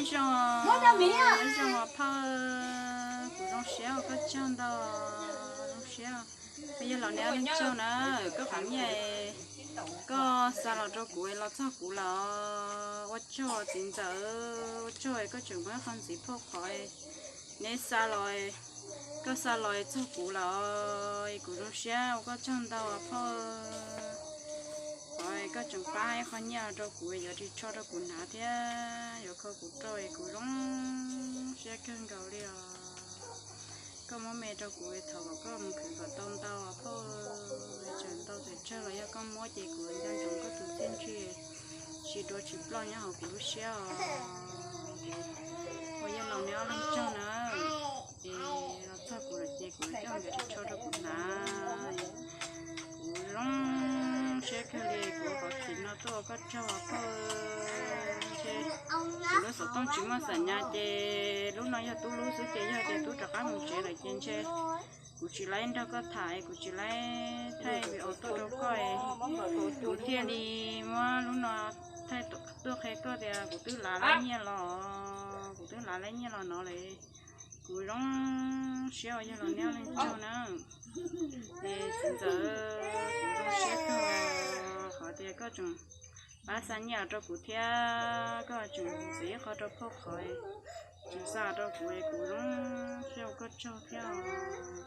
Zoo, nyob zoo os phauj, kuv zoo siab ua koj tsaug ntau, zoo siab. Koj yog laus niam leej tsaug na, koj qhov nyiaj koj xa los rau kuv los txog kuv lawm. Ua tsaug txiv ntxawm, ua tsaug koj tseem muab qhov ntxiv phauj qhov neb xa los, koj xa los txog kuv lawm, kuv zoo siab ua koj tsaug ntau phauj. Qhov koj tseem pab ib qho nyiaj rau kuv yuav ris tsho rau kuv hnav thiab yuav kho kuv rau, kuv zoo siab kawg nkaus li os. Koj muab me rau kuv, thov kom koj mus khwv kom tau ntau phauj. Tseem ntau tseem tsawg los yog koj muab ces kuv nco ntsoov koj tus txiaj ntsig tsis dua tsis ploj nyob hauv kuv lub siab os. Kuv yog laus niam ob leeg tsaug na, es los txog kuv lawm ces kuv coj nkawd ris tsho rau kuv hnav. Kuv zoo siab kawg li, kuv qhov chim no tuaj ua koj tsaug os phauj. Ntshe kuv lub xov tooj tsis muaj xam nyas ces lub no yog tub lub xwb ces yog tias tub rov qab mus tsev lawm ces ntshe kuv tsis laib nrog koj tham, kuv tsis laib thaij video tuaj rau koj, kuv thiaj li muab lub no thaij tuaj qhia koj tias kuv twb lav laib nyiaj los, kuv twb lav laib nyiaj los no lawm. Kuv zoo siab uas yog los neb ob leeg tsaug na. Es txiv ntxawm, kuv zoo siab kawg qhov tias koj tseem pab xa nyiaj rau kuv thiab koj tseem ntxiv ib qho rau phauj qhov tseem xa rau kuv, kuv zoo siab ua koj tsaug thiab os.